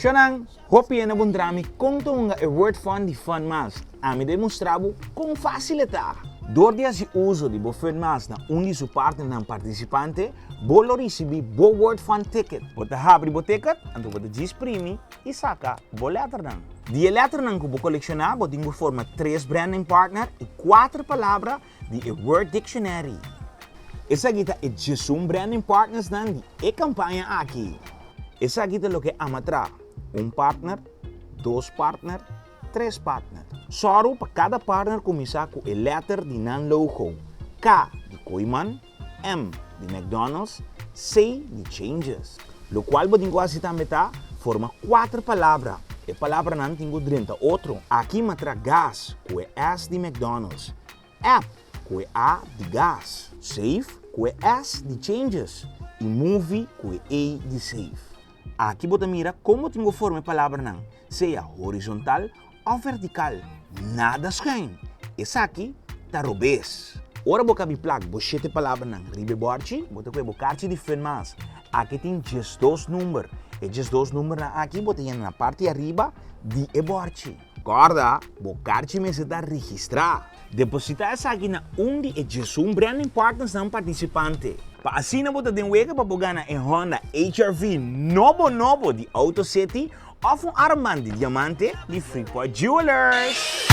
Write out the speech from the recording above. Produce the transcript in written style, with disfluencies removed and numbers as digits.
Shonan, hopi hende a puntra mi kon ta hunga e Word Fun di Fun Miles. Ami ta demostrá bo kon fásil e ta. Dor di hasi uso di bo Fun Miles na un di su partnernan partisipante, bo lo risibí bo Word Fun ticket. Bo ta habri bo ticket, anto bo ta djis primi i saka bo lèternan. Di e lèternan ku bo kolekshoná, bo tin ku forma tres branding partner i kuater palabra di e Word Dictionary. Esaki ta e djesun branding partnersnan di e kampaña aki. Esaki ta loke ama tra, un partner, dos partner, tres partner. Sòru pa kada partner kuminsá ku e lèter di nan logo, K di Kooiman, M di McDonald's, C di Changes. Lokual bo tin ku hasi tambe ta forma kuater palabra. E palabranan tin ku drenta otro. Aki matra gas ku e S di McDonald's, app ku e A di gas, safe ku e S di Changes i movie ku e A di safe. Aki bo ta mira kon bo tin ku forma e palabranan, sea horizontal òf vertikal, nada schuin. Esaki ta robes. Ora bo kabi plak bo shete palabranan riba e bòrchi, bo ta kohe bo karchi di Funmaas. Aki tin 12 number. E 12 numbernan aki bo ta yena na parti ariba di e bòrchi. Kòrda, bo karchi mester ta registrá. Depositá esaki na un di e 11 branding partnersnan partisipante. Pa asina bo ta den wega pa bo gana e Honda HR-V nobo nobo di Auto City òf un armband di diamante di Freeport Jewelers.